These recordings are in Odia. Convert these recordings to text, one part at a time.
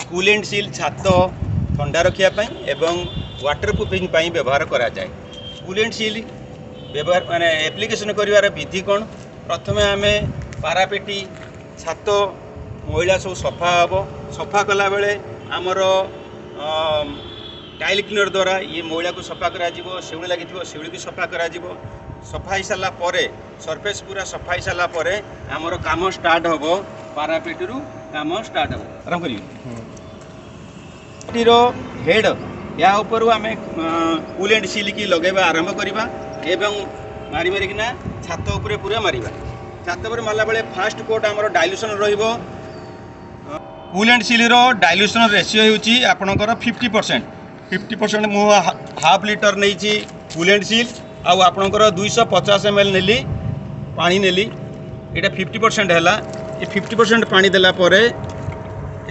କୁଲେଣ୍ଟ ସିଲ୍ ଛାତ ଥଣ୍ଡା ରଖିବା ପାଇଁ ଏବଂ ୱାଟର ପ୍ରୁଫିଂ ପାଇଁ ବ୍ୟବହାର କରାଯାଏ। କୁଲେଣ୍ଟ ସିଲ୍ ବ୍ୟବହାର ମାନେ ଆପ୍ଲିକେସନ୍ କରିବାର ବିଧି କ'ଣ? ପ୍ରଥମେ ଆମେ ପାରାପେଟି ଛାତ ମଇଳା ସବୁ ସଫା ହେବ। ସଫା କଲାବେଳେ ଆମର ଟାଇଲ୍ କ୍ଲିନର୍ ଦ୍ୱାରା ଇଏ ମଇଳାକୁ ସଫା କରାଯିବ। ଶିଉଳି ଲାଗିଥିବ, ଶିଉଳିକୁ ସଫା କରାଯିବ। ସଫା ହେଇସାରିଲା ପରେ, ସର୍ଫେସ୍ ପୁରା ସଫା ହେଇସାରିଲା ପରେ ଆମର କାମ ଷ୍ଟାର୍ଟ ହେବ। ପାରାପେଟିରୁ କାମ ଷ୍ଟାର୍ଟ ହେବ। ଆରମ୍ଭ କରିବି। ପେଟିର ହେଡ଼୍ ଏହା ଉପରୁ ଆମେ କୁଲେଣ୍ଟ ସିଲ୍କି ଲଗାଇବା ଆରମ୍ଭ କରିବା ଏବଂ ମାରି ମାରିକିନା ଛାତ ଉପରେ ପୁରା ମାରିବା। ଛାତ ଉପରେ ମାରିଲା ବେଳେ ଫାଷ୍ଟ କୋଟ୍ ଆମର ଡାଇଲ୍ୟୁସନ୍ ରହିବ। କୁଲେଣ୍ଟ ସିଲ୍ର ଡାଇଲ୍ୟୁସନ୍ ରେସିଓ ହେଉଛି ଆପଣଙ୍କର 50%। 50%, ମୁଁ ହାଫ୍ ଲିଟର ନେଇଛି କୁଲେଣ୍ଟ ସିଲ୍ ଆଉ ଆପଣଙ୍କର 250 ml ନେଲି, ପାଣି ନେଲି। ଏଇଟା 50% ହେଲା। ଏ 50% ପାଣି ଦେଲା ପରେ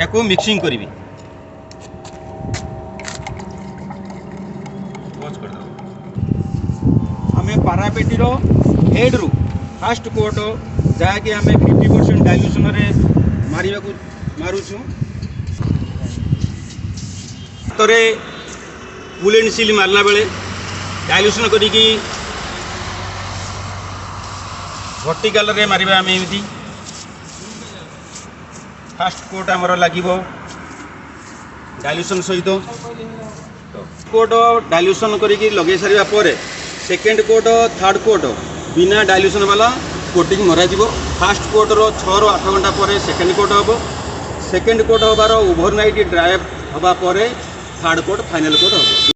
ୟାକୁ ମିକ୍ସିଂ କରିବି। ପଜ୍ କରିଦେବ। ଆମେ ପାରାପେଟିର ହେଡ଼୍ରୁ ଫାଷ୍ଟ କୋଟ୍, ଯାହାକି ଆମେ 50% ଡାଇଲ୍ୟୁସନରେ ମାରିବାକୁ ମାରୁଛୁ। ହାତରେ କୁଲେଣ୍ଟ ସିଲ୍ ମାରିଲା ବେଳେ ଡାଇଲ୍ୟୁସନ୍ କରିକି ଭର୍ଟିକାଲରେ ମାରିବା ଆମେ ଏମିତି। ଫାଷ୍ଟ କୋଟ୍ ଆମର ଲାଗିବ ଡାଇଲ୍ୟୁସନ୍ ସହିତ। କୋଟ୍ ଡାଇଲ୍ୟୁସନ୍ କରିକି ଲଗେଇ ସାରିବା ପରେ ସେକେଣ୍ଡ କୋଟ୍, ଥାର୍ଡ଼ କୋଟ୍ ବିନା ଡାଇଲ୍ୟୁସନ୍ ବାଲା କୋଟିଂ ମରାଯିବ। ଫାଷ୍ଟ କୋଟ୍ର 6ରୁ 8 ଘଣ୍ଟା ପରେ ସେକେଣ୍ଡ କୋଟ୍ ହେବ। ସେକେଣ୍ଡ କୋଟ୍ ହେବାର ଓଭରନାଇଟ୍ ଡ୍ରାଏ ହେବା ପରେ ଥାର୍ଡ଼ କୋଟ୍, ଫାଇନାଲ୍ କୋଟ୍ ହେବ।